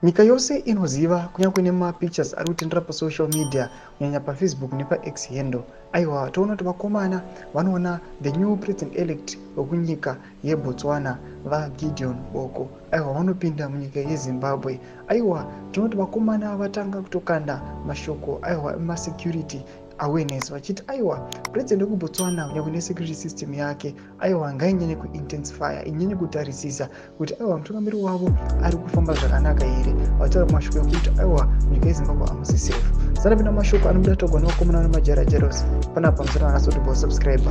Nyika yose inoziva, kunyange nemapictures ari kutendera pasocial media, kunyanya paFacebook nepaX handle. Aiwa, toona kuti vakomana vanoona the new president elect wekunyika yeBotswana, VaGideon Boko. Aiwa, vanopinda munyika yeZimbabwe. Aiwa, tinoti vakomana vatanga kutokanda mashoko, aiwa, emasecurity awareness, vachiti aiwa, president wekuBotswana, kunyange nesecurity system yake, aiwa, ngainyanye kuintensifya, inyanye kutarisisa kuti aiwa, mutungamiri wavo ari kufamba zvakanaka here. Vataura mashoko ekuti aiwa, nyika yeZimbabwe hamusi safe. Sanapinda mashoko anobuda togwa nevakomana nemaJaira Jairos panapa. Musati vanasoti subscribe,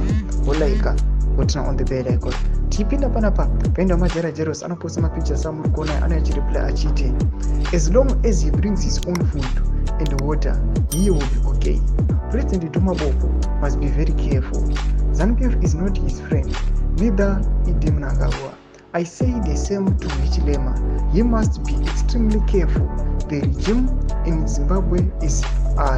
wolike, woturn on the bell icon. Tichipinda panapa, paenda maJaira Jairos anoposta mapictures amuri kuona. Anouya achireply achiti, "As long as he brings his own food and water, he will be okay. President Duma Boko must be very careful. ZANU-PF is not his friend, neither ED Mnangagwa. I say the same to Hichilema. He must be extremely careful. The regime in Zimbabwe is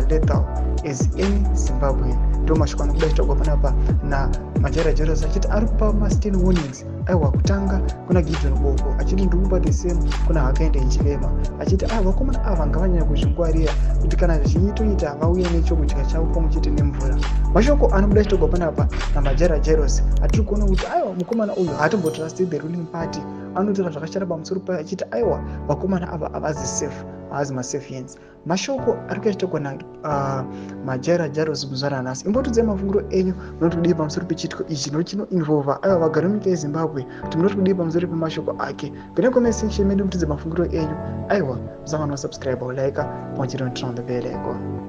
lethal as any Zimbabwean." Ndo mashoko anobuda achitaurwa panapa naMajaira Jairos, achiti ari kupa mastern warnings, aiwa, kutanga kuna Gideon Boko, achiti ndiri kupa the same kuna Hakainde Hichilema, achiti aiwa, vakomana ava ngavanyanya kuzvingwarira, kuti kana zvichitoita vauye nechokudya chavo pamwe chete nemvura. Mashoko anobuda achitaurwa panapa naMajaira Jairos, atiri kuona kuti aiwa, mukomana uyu haatombotrust the ruling party. Anotaura zvakashata pamusoro payo, achiti aiwa, vakomana ava havazi safe, haazi masafe hands. Mashoko ari kuachitaurwa namaJaira Jairos muzuva ranhasi. Imbotudzai mafungiro enyu, munoti kudii pamusoro pechiitiko ichi nochinoinvolva, aiwa, vagari munyika yeZimbabwe? Kuti munoti kudii pamusoro pemashoko ake? Kune comment section medu, mutidze mafungiro enyu. Aiwa, musangano wasubscribe, ulike, pamwe chete noturn on the bell icon.